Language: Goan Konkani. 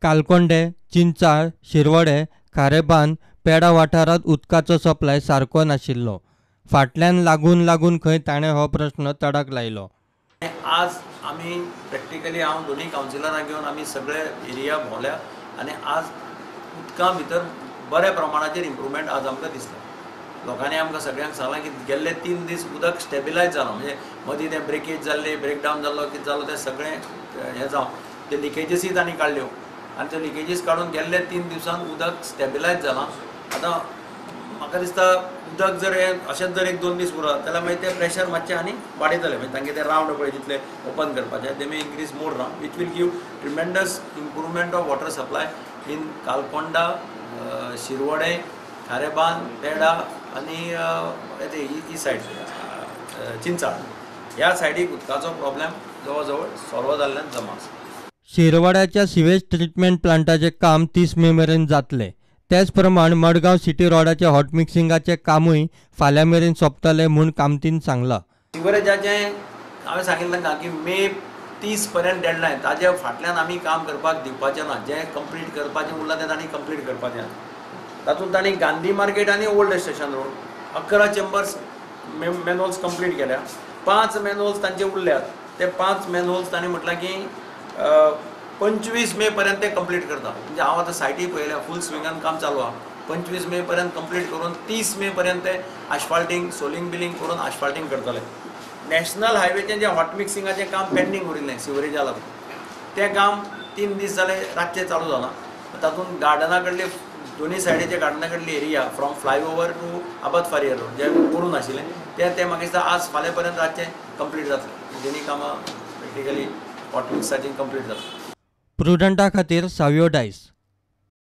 कालकोंडे, चिंचाळ, शिरवडे, खारेबांद, पेडा वाठारांत उदकाचो सप्लाय सारको नाशिल्लो. फाटल्यान लागून लागून खंय ताणें हो प्रश्न तडक लायलो. आज आमी प्रॅक्टिकली हांव दोनूय कावन्सिलरांक घेवन आमी सगळे एरिया भोंवल्या आनी आज उदका भितर बऱ्या प्रमाणाचेर इम्प्रुवमेंट आज आमकां दिसता. लोकांनी आमकां सगळ्यांक सांगलां की गेल्ले 3 दीस उदक स्टेबिलायज जालां, म्हणजे मदीं तें ब्रेकेज जाल्लें, ब्रेकडावन जाल्लो, कितें जालो तें सगळें हें जावन ते लिकेजीसूय तांणी काडल्यो आनी त्यो लिकेजीस काडून गेल्ले 3 दिवसान उदक स्टेबिलायज जालां. आतां म्हाका दिसता उदक जर हें अशेंच जर 1-2 दीस उरत जाल्यार मागीर तें प्रेशर मातशें आनी वाडयतलें, म्हणजे तांगें तें रावंड पळय जितलें ओपन करपाचें ते may increase more round, which will give tremendous improvement of water supply in Kalkonda, Shirvode, Kharebandh, Peda आनी ही सायड चिंचाळ ह्या सायडीक उदकाचो प्रॉब्लेम जवळ जवळ सॉल्व जाल्ल्यान जमा आसा. शिरवाड्याच्या सिवेज ट्रिटमेंट प्लांटाचें काम 30 मे मेरेन जातलें. तेच प्रमाण मडगांव सिटी रोडाचे हॉट मिक्सिंगाचें कामूय फाल्यां मेरेन सोंपतलें म्हूण कामतीन सांगलां. सिवरेजाचें हांवें सांगिल्लें तांकां की मे 30 पर्यंत डेडलायन, ताज्या फाटल्यान आमी काम करपाक दिवपाचें ना, जें कंप्लीट करपाचें उरलां तें तांणी कंप्लीट करपाचें. तातूंत तांणी गांधी मार्केट आनी old station road 11 chambers manholes complete केल्या, 5 मॅनहोल्स तांचे उरल्यात, ते 5 मॅनहोल्स तांणी म्हटलां की 25 मे पर्यंत ते कंप्लीट करता. म्हणजे हांव आतां सायटी पळयल्या, फूल स्विंगान काम चालू आहा. 25 मे पर्यंत कंप्लीट करून 30 मे पर्यंत ते आशफाल्टींग, सोलिंग बिलिंग करून आशफाल्टींग करतले. नॅशनल हायवेचें जें हॉट मिक्सिंगाचें काम पेंडींग उरिल्लें सिवरेजा लागून, तें काम 3 दीस जाले रातचें चालू जालां. तातूंत गार्डना कडले दोनूय सायडीचे गार्डना कडली area from flyover to Abad Faria road जें करूं नाशिल्लें तें म्हाका दिसता आज फाल्यां पर्यंत रातचें कंप्लीट जातलें. दोनूय कामां प्रॅक्टिकली हॉट मिक्साचीं कंप्लीट जातलीं. प्रुडंटा खातीर सावियो डायस.